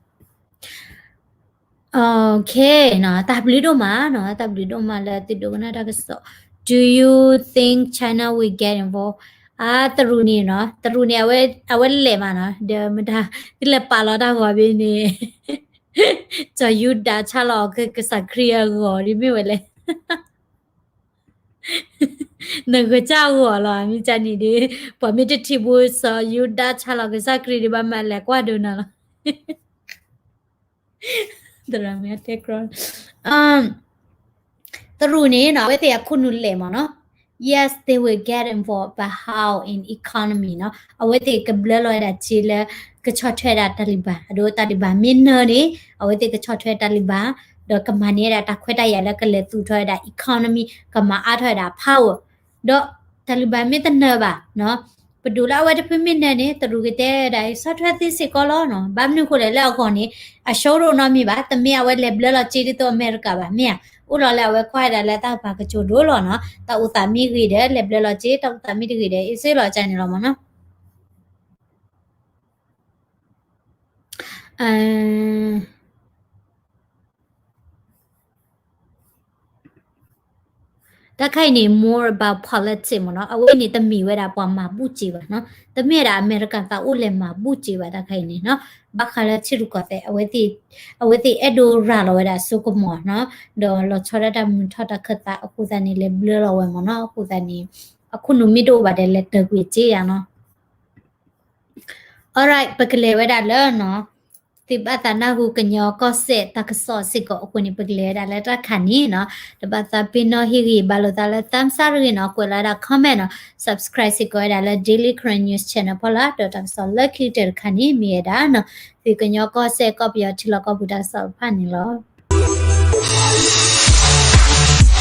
Okay နီၤ, တၢ်ဘျုးဒိၣ်မးနီၤ, တၢ်ဘျုးဒိၣ်မးလၢသုဒိကနၣ်တၢ်ကစီၣ်. Do you think China will get involved? အါ တရူးန့ၣ်နီၤ, တရူးန့ၣ် အဝဲလဲၤမးနီၤ, ဒီးမတၤ သုလဲၤပာ်လီၤတၢ်ဂီၤဘၣ်န့ၣ် စီၤယူဒၤဆါလီၤကစၢ်ခရံာ်အဂီၤဒ်မ့ၢ်ဝဲလဲၣ်. နဂ့ၤစၢ်ဂီၤလီၤ မ့ၢ်ကန့ၣ်ဒီး ပှၤမ့ၢ်တထံၣ်ဘၣ် စီၤယူဒၤဆါလီၤကစၢ်ခရံာ်ဒီး ဘၣ်မၤလဲၤကွၢ်ဒိးနၤလီၤ. သရၣ်မ့ၢ်တဲကြၢး တရူးန့ၣ်နီၤ အဝဲသ့ၣ်အခိၣ်နူာ်လဲၢ်မ့ၢ်နီၤ, yes they will get involved but how in economy နီၤ, အဝဲသ့ၣ်ကဘျၢလီၤဝဲဒၣ်စ့လၢ ကဆီၣ်ထွဲဒၣ်တၢ်လံၤဘၣ်, အဒိတၢ်လံၤဘၣ်မ့ၢ်နၢၤန့ၣ် အဝဲသ့ၣ်ကဆီၣ်ထွဲတၢ်လံၤဘၣ်, ဒီးကမၤန့ၢ်ဝဲဒၣ်တၢ်ခွဲးတၢ်ယာ်လၢကလဲၤသူၣ်ထီၣ်ဝဲဒၣ် economy ကမၤအါထီၣ်ဝဲဒၣ် power ဒီးတၢ်လံၤဘၣ်မ့ၢ်တနၢၤဘၣ်နီၤ, ပဒိၣ်လၢအဝဲတဖုမ့ၢ်နၢၤန့ၣ် တရူးကတဲဒၣ် ဆီၣ်ထွဲသ့စ့ၢ်ကီးလီၤနီၤ. ဘၣ်မနုၤဃိလဲၣ် လၢအဂီၢ်န့ၣ် အရှုံးဒိၣ်နီတမံၤဘၣ်, တမ့ၢ်အဝဲလဲၤဘျၢလီၤစ့ဒ်သိးအမဲရကၤဘၣ်, မ့ၢ်ဧါ, အိၣ်လီၤလၢအဝဲကွၢ်ဝဲဒၣ်လၢတၢ်ပာ်ကစၢၤဒိၣ်လီၤနီၤ, တၢ်အိၣ်သးမ့ၢ်ဂ့ၤဒီး လဲၤဘျၢလီၤစ့, တၢ်အိၣ်သးမ့ၢ်တဂ့ၤဒီး အ့ၣ်စ့လီၤကန့ၣ်လီၤမ့ၢ်နီၤ. အ တၢ်ခါအံၤန့ၣ် more about politics မ့ၢ်နီၤ, အဝဲန့ၣ်တမ့ၢ်ဝဲဒၣ်ပှၤမၤဘူၣ်စ့ဘၣ်နီၤ, တမ့ၢ်ဝဲဒၣ်အမဲရကၤသးအိၣ်လဲၤမၤဘူၣ်စ့ဘၣ်တၢ်ခါအံၤန့ၣ်နီၤ, ဘၣ်ဃးလၢထံရူၢ်ကီၢ်သဲး အဝဲသ့ၣ်အဲၣ်ဒိးရၤလီၤဝဲဒၣ်စိကမီၤနီၤ, ဒီးလီၤဆီဒၣ်တၢ်မုာ်ထီၣ်တၢ်ခၢၣ်သးအဃိသတးန့ၣ် လဲၤဘျၢလီၤဝဲမ့ၢ်နီၤ, အဃိသတးန့ၣ် အခိၣ်နူာ်မ့ၢ်တအိၣ်ဘၣ်ဒီးလဲၤတၢၤကွံာ်စ့ယၤနီၤ. Alright, ပကလဲၤဝဲဒၣ်လၢနီၤ, သုဘၣ်သးနၢ်ဟူကညီကီၢ်စဲၣ်တၢ်ကစီၣ်စ့ၢ်ကီးအဃိန့ၣ် ပကလဲၤဝဲဒၣ်လၢတၢ်ခါန့ၣ်နီၤ, တဘၣ်သးပ့ၤနီၣ်ဟ့ၣ်ဂံၢ်ဘါလိာ်သးလၢ thumbs up တဂ့ၤနီၤ, ကွဲးလီၤဝဲဒၣ် comment နီၤ, subscribe စ့ၢ်ကီးဝဲဒၣ်လၢ Daily Karen News Channel ဖီလာ်, ဒီးတၢ်ကစီၣ်လၢခံကတၢၢ်တခါန့ၣ် မ့ၢ်ဝဲဒၣ်နီၤ, သုကညီကီၢ်စဲၣ်ကီၢ်ပယီၤထံလီၢ်ကီၢ်ပူၤတၢ်ကစီၣ်တဖၣ်န့ၣ်လီၤ.